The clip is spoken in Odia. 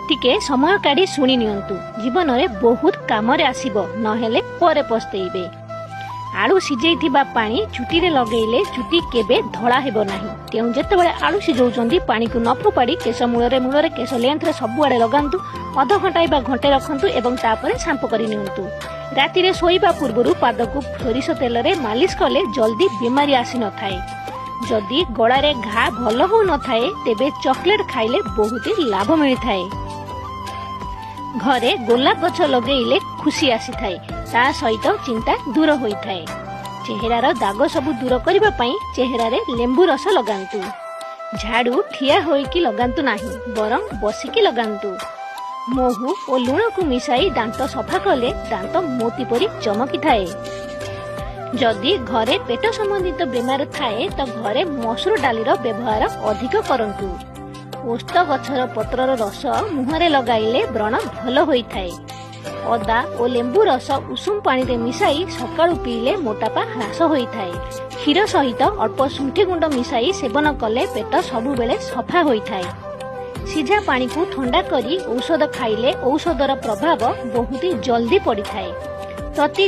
ଟିକେ ସମୟ କାଢି ଶୁଣି ନିଅନ୍ତୁ, ଜୀବନରେ ବହୁତ କାମରେ ଆସିବ, ନହେଲେ ପରେ ପସ୍ତେଇବେ। ଆଳୁ ସିଝେଇଥିବା ପାଣି ଚୁଟିରେ ଲଗେଇଲେ ଚୁଟି କେବେ ଧଳା ହେବ ନାହିଁ। ତେଣୁ ଯେତେବେଳେ ଆଳୁ ସିଝଉଛନ୍ତି, ପାଣିକୁ ନ ଫୋପାଡ଼ି କେଶ ମୂଳରେ ମୂଳରେ, କେଶ ଲେନ୍ଥରେ ସବୁଆଡ଼େ ଲଗାନ୍ତୁ। ଅଧଘଣ୍ଟାଏ ବା ଘଣ୍ଟେ ରଖନ୍ତୁ ଏବଂ ତାପରେ ସାମ୍ପୁ କରି ନିଅନ୍ତୁ। ରାତିରେ ଶୋଇବା ପୂର୍ବରୁ ପାଦକୁ ସୋରିଷ ତେଲରେ ମାଲିସ କଲେ ଜଲ୍ଦି ବେମାରୀ ଆସିନଥାଏ। ଯଦି ଗଳାରେ ଘା ଭଲ ହେଉନଥାଏ, ତେବେ ଚକୋଲେଟ ଖାଇଲେ ବହୁତ ଲାଭ ମିଳିଥାଏ। ଘରେ ଗୋଲାପ ଗଛ ଲଗେଇଲେ ଖୁସି ଆସିଥାଏ, ତା ସହିତ ଚିନ୍ତା ଦୂର ହୋଇଥାଏ। ଚେହେରାର ଦାଗ ସବୁ ଦୂର କରିବା ପାଇଁ ଚେହେରାରେ ଲେମ୍ବୁ ରସ ଲଗାନ୍ତୁ। ଝାଡୁ ଠିଆ ହୋଇକି ଲଗାନ୍ତୁ ନାହିଁ, ବରଂ ବସିକି ଲଗାନ୍ତୁ। ମହୁ ଓ ଲୁଣକୁ ମିଶାଇ ଦାନ୍ତ ସଫା କଲେ ଦାନ୍ତ ମୋତି ପରି ଚମକିଥାଏ। ଯଦି ଘରେ ପେଟ ସମ୍ବନ୍ଧିତ ବେମାର ଥାଏ, ତ ଘରେ ମସୁର ଡାଲିର ବ୍ୟବହାର ଅଧିକ କରନ୍ତୁ। ଓସ୍ତ ଗଛର ପତ୍ରର ରସ ମୁହଁରେ ଲଗାଇଲେ ବ୍ରଣ ଭଲ ହୋଇଥାଏ। ଅଦା ଓ ଲେମ୍ବୁ ରସ ଉଷୁମ ପାଣିରେ ମିଶାଇ ସକାଳୁ ପିଇଲେ ମୋଟାପା ହ୍ରାସ ହୋଇଥାଏ। କ୍ଷୀର ସହିତ ଅଳ୍ପ ଶୁଣ୍ଠି ଗୁଣ୍ଡ ମିଶାଇ ସେବନ କଲେ ପେଟ ସବୁବେଳେ ସଫା ହୋଇଥାଏ। ସିଝା ପାଣିକୁ ଥଣ୍ଡା କରି ଔଷଧ ଖାଇଲେ ଔଷଧର ପ୍ରଭାବ ବହୁତ ଜଲ୍ଦି ପଡ଼ିଥାଏ। ପ୍ରତି